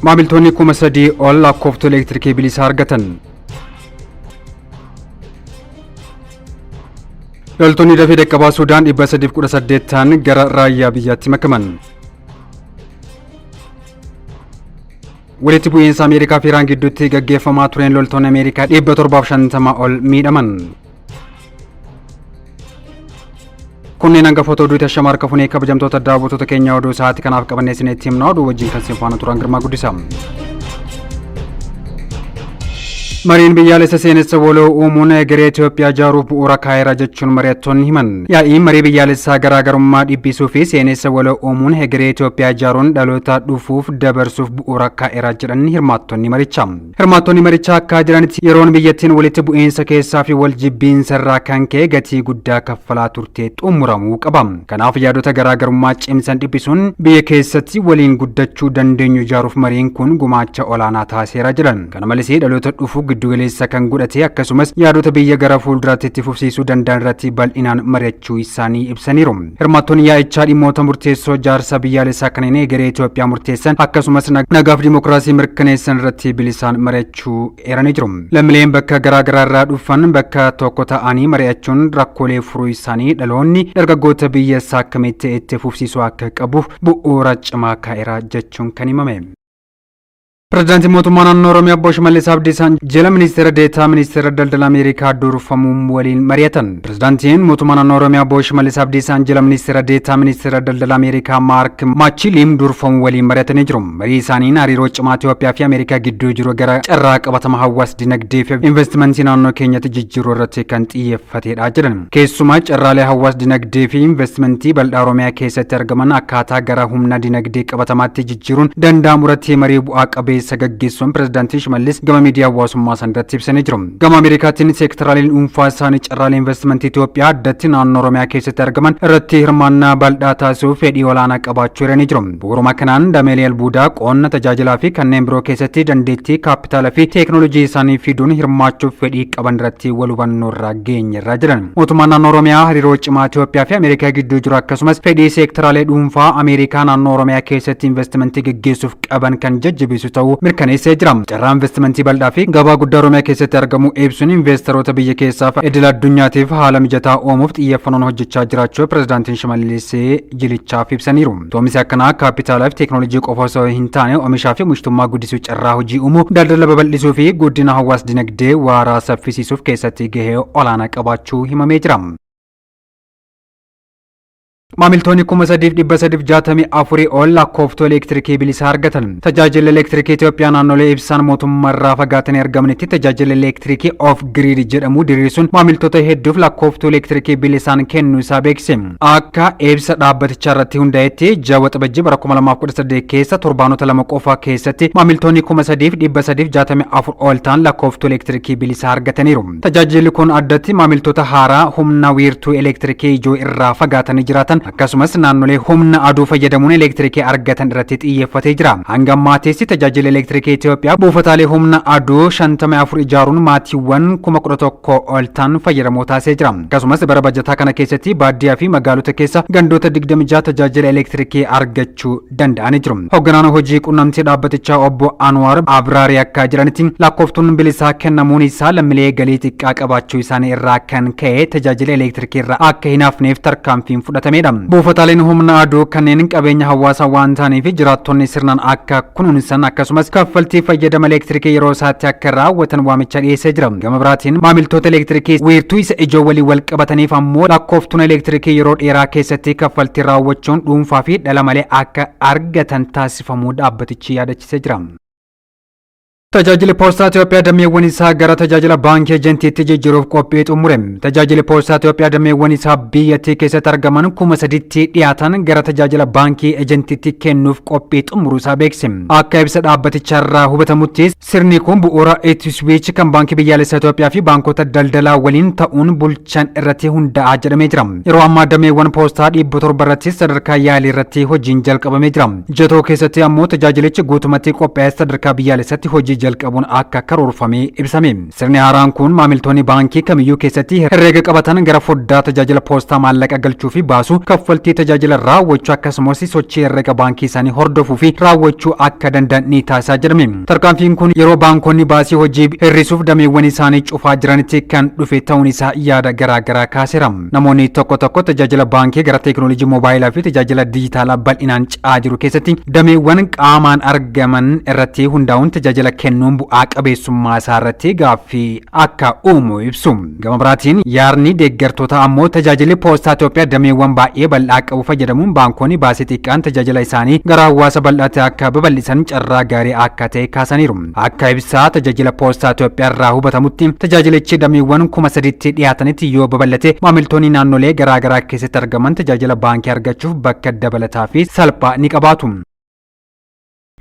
Maamiltoonni 3000 ol lakkooftuu elektirikii bilisaa argatan. Loltoonni dafee dhaqqabaa Suudaan 318 ta'an gara raayyaa biyyaatti makaman. Walitti bu'iinsa Ameerikaa fi Iraan gidduutti gaggeeffamaa tureen loltoonni Ameerikaa 750 ol miidhaman. Kunneen hangafoota oduu Ashama harka funee kabajamtoota daawwattoota keenyaa, oduu sa'aatii kanaaf qabannee isinitti himna. Oduu wajjin kan isin faana turan Girmaa Guddisaa. Mariin biyyaalessa seenessa waloo uumuun egeree Itoophiyaa ijaaruuf bu'uura kaa'eera jechuun mari'attoonni himan. Yaa'iin marii biyyaalessaa garaagarummaa dhibbisuu fi seenessa waloo uumuun egeree Itoophiyaa ijaaruun dhaloota dhufuuf dabarsuuf bu'uura kaa'eera jedhan hirmaattonni marichaa. Hirmaattonni marichaa akka jiranitti, yeroon biyyattiin walitti bu'iinsa keessaa fi wal jibbiinsa irraa kan ka'e gatii guddaa kaffalaa turte xumuramuu qaba. Kanaaf yaadota garaagarummaa cimsan dhiphisuun biyya keessatti waliin guddachuu dandeenyu ijaaruuf mariin kun gumaacha olaanaa taasiseera jedhan. Kana malees, dhaloota dhufu giddugaleessa kan godhate akkasumas yaadota biyya gara fuulduraatti itti fufsiisuu danda'an irratti bal'inaan mari'achuu isaanii ibsaniiru. Hirmaattonni yaa'ichaa dhimmoota murteessoo ijaarsa biyyaalessaa kanneen egeree Itoophiyaa murteessan akkasumas nagaaf dimokiraasii mirkaneessan irratti bilisaan mari'achuu eeranii jiru. Lammiileen bakka garaa garaa irraa dhufan bakka tokko ta'anii mari'achuun rakkoolee furuu isaanii dhaloonni dargaggoota biyya isaa akkamitti itti fufsiisuu akka qabuuf bu'uura cimaa kaa'eera jechuun kan himame. Pireezidaantiin mootummaa naannoo Oromiyaa Obbo Shimallis Abdiisaan jila ministeera deetaa ministeera daldala Ameerikaa durfamuun waliin mari'atan. Pireezidaantiin mootummaa naannoo Oromiyaa Obbo Shimallis Abdiisaan jila ministeera deetaa ministeera daldala Ameerikaa Maark Maachiliim durfamuun waliin mari'atanii jiru. Marii isaaniin hariiroo cimaa Itoophiyaa fi Ameerikaa gidduu jiru gara carraa qabatama hawaas dinagdee fi investimentii naannoo keenyatti jijjiiruu irratti kan xiyyeeffatedha jedhan. Keessumaa carraalee hawaas dinagdee fi investimentii bal'aa Oromiyaa keessatti argaman akkaataa gara humna dinagdee qabatamaatti jijjiiruun danda'amu irratti marii bu'aa qabeessa gaggeessuun pireezidaantii Shimallis gama miidiyaa hawaasummaa isaanii irratti ibsanii jiru. Gama Ameerikaatiin seektaraaleen dhuunfaa isaanii carraalee investimentii Itoophiyaa, addatti naannoo Oromiyaa keessatti argaman irratti hirmaannaa bal'aa taasisuuf fedhii olaanaa qabaachuu eeranii jiru. Bu'uuruma kanaan dameelee albuudaa, qonna, tajaajilaa fi kanneen biroo keessatti dandeettii kaapitaala fi teeknoolojii isaanii fiduun hirmaachuuf fedhii qaban irratti wal hubannoo irra geenyerra jedhan. Mootummaan naannoo Oromiyaa hariiroo cimaa Itoophiyaa fi Ameerikaa gidduu jiru akkasumas fedhii seektaraalee dhuunfaa Ameerikaa naannoo Oromiyaa keessatti investimentii gaggeessuuf qaban kan jajjabeessu ta'uu mirkaneessee jira. Carraa investimentii bal'aa fi gabaa guddaa Oromiyaa keessatti argamu ibsuun investeroota biyya keessaaf idil addunyaatiif haala mijataa uumuuf xiyyeeffannoon hojjechaa jiraachuu pireezidaantiin Shimallis jilichaaf ibsaniiru. Toomisi akkanaa kaapitaalaa fi teeknoolojii qofa osoo hin taane oomishaa fi oomishtummaa guddisuu, carraa hojii uumuu, daldala babal'isuu fi guddina hawaas dinagdee waaraa saffisiisuuf keessatti gahee olaanaa qabaachuu himamee jira. Maamiltoonni 3364 ol lakkooftuu elektirikii bilisaa argatan. Tajaajila elektirikii Itoophiyaa naannolee ibsaan mootummaa irraa fagaatanii argamanitti tajaajila elektirikii off grid jedhamu diriirsuun maamiltoota hedduuf lakkooftuu elektirikii bilisaan kennuu isaa beeksise. Akka ibsa dhaabbatichaa irratti hundaa'etti, ji'a Waxabajjii bara 2018 keessa torbaanota 2 qofa keessatti maamiltoonni 3364 ol ta'an lakkooftuu elektirikii bilisaa argataniiru. Tajaajilli kun addatti maamiltoota haaraa humna wiirtuu elektirikii ijoo irraa fagaatanii jiraatan akkasumas naannolee humna aduu fayyadamuun elektirikii argatan irratti xiyyeeffatee jira. Hanga ammaattis tajaajila elektirikii Itoophiyaa buufataalee humna aduu 54 ijaaruun maatiiwwan 11,000 ol ta'an fayyadamoo taasisee jira. Akkasumas bara bajataa kana keessatti baadiyyaa fi magaalota keessa gandoota 26 tajaajila elektirikii argachuu danda'anii jiru. Hoogganaan hojii qunnamtii dhaabbatichaa obbo Anwaar Abraarii akka jedhanitti, lakkooftuun bilisaa kennamuun isaa lammiilee galii xiqqaa qabaachuu isaanii irraa kan ka'e tajaajila elektirikii irraa akka hin hafneef tarkaanfiin fudhatamedha. Buufataaleen humna aduu kanneen qabeenya hawaasaa waan ta'aniif jiraattonni sirnaan akka kunuunsan akkasumas kaffaltii fayyadama elektirikii yeroo isaatti akka raawwatan waamicha dhiyeessee jira. Gama biraatiin maamiltoota elektirikii wiirtuu isa ijoo waliin wal qabataniif ammoo lakkooftuun elektirikii yeroo dheeraa keessatti kaffaltii raawwachuun dhuunfaa fi dhala malee akka argatan taasifamuu dhaabbatichi yaadachiisee jira. Tajaajilli poostaa Itoophiyaa dameewwan isaa gara tajaajila baankii ejentiitti jijjiiruuf qophii xumure. Tajaajilli poostaa Itoophiyaa dameewwan isaa biyyattii keessatti argaman 3000tti dhiyaatan gara tajaajila baankii ejentiitti kennuuf qophii xumuruu isaa beeksise. Akka ibsa dhaabbatichaa irraa hubatamutti, sirni kun bu'uura EthSwitch kan Baankii Biyyaalessaa Itoophiyaa fi baankota daldalaa waliin ta'uun bulchan irratti hundaa'aa jedhamee jira. Yeroo ammaa dameewwan poostaa 700 irratti sadarkaa yaalii irratti hojiin jalqabamee jira. Ji'a tokko keessatti ammoo tajaajilichi guutumatti qophaa'ee sadarkaa biyyaalessaatti hojii jalqabuun akka karoorfame ibsame. Sirni haaraan kun maamiltoonni baankii kamiyyuu keessatti herreega qabatan gara foddaa tajaajila poostaa maallaqa galchuu fi baasuu, kaffaltii tajaajila raawwachuu akkasumas sochii herreega baankii isaanii hordofuu fi raawwachuu akka danda'an ni taasisaa jedhame. Tarkaanfiin kun yeroo baankonni baasii hojii hir'isuuf dameewwan isaanii cufaa jiranitti kan dhufe ta'uun isaa yaada garaa garaa kaaseera. Namoonni tokko tokko tajaajila baankii gara teekinooloojii moobaayilaa fi tajaajila dijitaalaa bal'inaan ce'aa jiru keessatti dameewwan qaamaan argaman irratti hundaa'uun tajaajila kennuun bu'aa qabeessummaa isaa irratti gaaffii akka uumu ibsu. Gama biraatiin yaadni deeggartoota ammoo tajaajilli poostaa Itoophiyaa dameewwan baay'ee bal'aa qabu fayyadamuun baankonni baasii xiqqaan tajaajila isaanii gara hawaasa bal'aatti akka babal'isan carraa gaarii akka ta'e kaasaniiru. Akka ibsaa tajaajila poostaa Itoophiyaa irraa hubatamutti tajaajilichi dameewwan 3000tti dhiyaatanitti yoo babal'ate maamiltoonni naannolee garaa garaa keessatti argaman tajaajila baankii argachuuf bakka dabalataa fi salphaa ni qabaatu.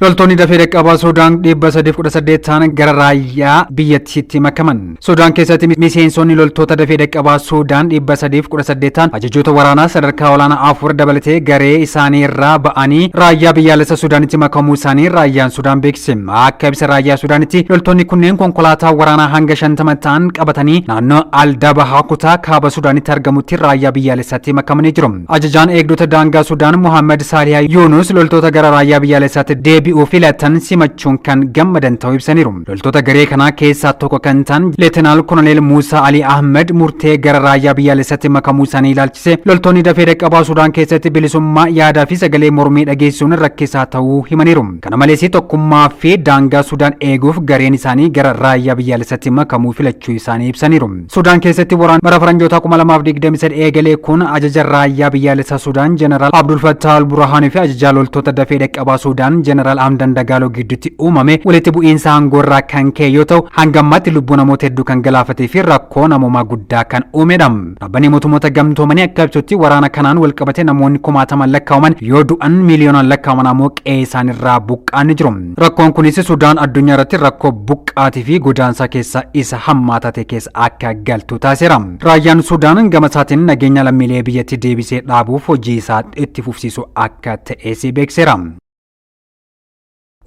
Loltoonni dafee dhaqqabaa Sudaan 318 ta'an gara raayyaa biyyattiitti makaman. Sudaan keessatti miseensonni loltoota dafee dhaqqabaa Sudaan 318 ta'an ajajoota waraanaa sadarkaa olaanaa 4 dabalatee garee isaanii irraa ba'anii raayyaa biyyaalessa Sudaanitti makamuu isaanii raayyaan Sudaan beeksise. Akka ibsa raayyaa Sudaanitti loltoonni kunneen konkolaataa waraanaa hanga 50 ta'an qabatanii naannoo Aldabahaa kutaa kaaba Sudaanitti argamutti raayyaa biyyaalessaatti makamanii jiru. Ajajaan eegdota daangaa Sudaan Muhammad Saalihaa Yuunus loltoota gara raayyaa biyyaalessaatti deebi'uu filatan simachuun kan gammadan ta'uu ibsaniiru. Loltoota garee kanaa keessaa tokko kan ta'an Leetinaal Koloneel Muusaa Ali Ahmed murtee gara raayyaa biyyaalessaatti makamuu isaanii ilaalchise loltoonni dafee dhaqqabaa Sudaan keessatti bilisummaa yaadaa fi sagalee mormii dhageessisuun rakkisaa ta'uu himaniiru. Kana malees tokkummaa fi daangaa Sudaan eeguuf gareen isaanii gara raayyaa biyyaalessaatti makamuu filachuu isaanii ibsaniiru. Sudaan keessatti waraan bara faranjoota 2023 eegalee kun ajaja raayyaa biyyaalessaa Sudaan Jeneraal Abdul Fattah al-Burhaan fi ajajaa loltoota dafee dhaqqabaa Sudaan Jeneraal Hamdan Dagaaloo gidduutti uumame walitti bu'iinsa aangoo irraa kan ka'e yoo ta'u hanga ammaatti lubbuu namoota hedduu kan galaafatee fi rakkoo namoomaa guddaa kan uumedha. Dhaabbanni mootummoota gamtoomanii akka ibsutti waraana kanaan walqabate namoonni kumaataman lakkaa'aman yoo du'an miiliyoonaan lakkaa'aman ammoo qe'ee isaaniirraa buqqa'anii jiru. Rakkoon kunis Sudaan addunyaa irratti rakkoo buqqaatii fi godaansaa keessa isa hammaataa ta'e keessa akka galtu taasiseera. Raayyaan Sudaan gama isaatiin nageenya lammiilee biyyattii deebisee dhaabuuf hojii isaa itti fufsiisu akka ta'es beeksiseera.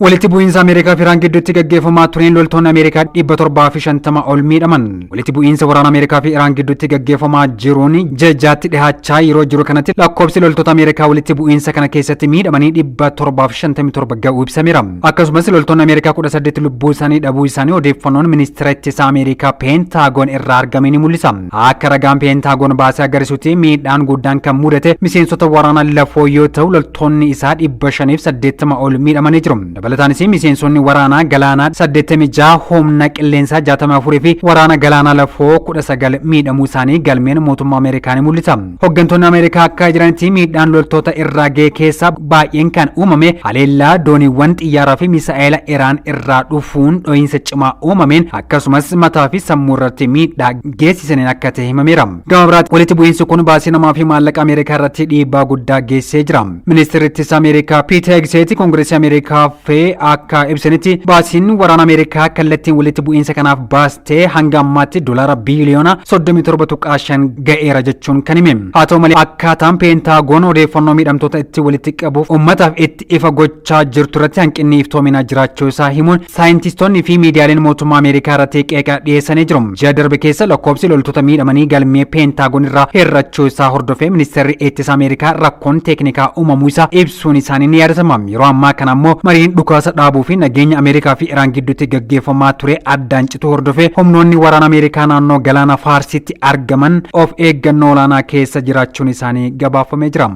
Walitti bu'iinsa Ameerikaa fi Iraan gidduutti gaggeeffamaa tureen loltoonni Ameerikaa 750 ol miidhaman. Walitti bu'iinsa waraana Ameerikaa fi Iraan gidduutti gaggeeffamaa jiruun jajjaatti dhihaachaa yeroo jiru kanatti lakkoofsi loltoota Ameerikaa walitti bu'iinsa kana keessatti miidhamanii 757 ga'uu ibsameera. Akkasumas loltoonni Ameerikaa 18 lubbuu isaanii dhabuu isaanii odeeffannoon ministeera ittisaa Ameerikaa Peentaagoon irraa argame ni mul'isa. Akka ragaan Peentaagoon baasee agarsiisutti miidhaan guddaan kan mudate miseensota waraana lafoo yoo ta'u loltoonni isaa 580 ol miidhamanii jiru. Dabalataanis miseensonni waraanaa galaanaa 86 humna qilleensaa 64 fi waraana galaanaa lafoo 19 miidhamuu isaanii galmeen mootummaa Ameerikaa ni mul'isa. Hooggantoonni Ameerikaa akka jiranitti miidhaan loltoota irraa ga'e keessaa baay'een kan uumame haleellaa dooniiwwan xiyyaaraa fi misaa'ela Iraan irraa dhufuun dho'iinsa cimaa uumameen akkasumas mataa fi sammuu irratti miidhaa geessisaniin akka ta'e himameera. Gama biraatti walitti bu'iinsi kun baasii namaa fi maallaqa Ameerikaa irratti dhiibbaa guddaa geessisee jira. Ministeerri ittisa Ameerikaa Piit Heegseet Koongireesii Ameerikaa fi akka ibsanitti baasiin waraana Ameerikaa kallattiin walitti bu'iinsa kanaaf baastee hanga ammaatti doolaara biiliyoona 37.5 ga'eera jechuun kan hime. Haa ta'u malee akkaataan Peentaagoon odeeffannoo miidhamtoota itti walitti qabuuf uummataaf itti ifa gochaa jirtu irratti hanqinni iftoominaa jiraachuu isaa himuun saayintistoonni fi miidiyaaleen mootummaa Ameerikaa irratti qeeqa dhiyeessanii jiru. Ji'a darbe keessa lakkoofsi loltoota miidhamanii galmee Peentaagoon irraa hir'achuu isaa hordofee ministeerri ittisa Ameerikaa rakkoon teeknikaa uumamuu isaa ibsuun isaanii ni yaadatama. Yeroo ammaa kana ammoo mariin dhukaasa dhaabuu fi nageenya Ameerikaa fi Iraan gidduutti gaggeeffamaa ture addaan cituu hordofee humnoonni waraana Ameerikaa naannoo galaana Faarsitti argaman of eeggannoo olaanaa keessa jiraachuun isaanii gabaafamee jira.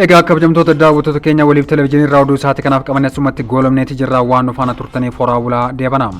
Egaa kabajamtoota daawwattoota keenya waliif televezyiinii irraa oduu isaati kanaaf qabanne asumatti goolabneeti jirra waan nu faana turtaniif horaa bulaa deebana.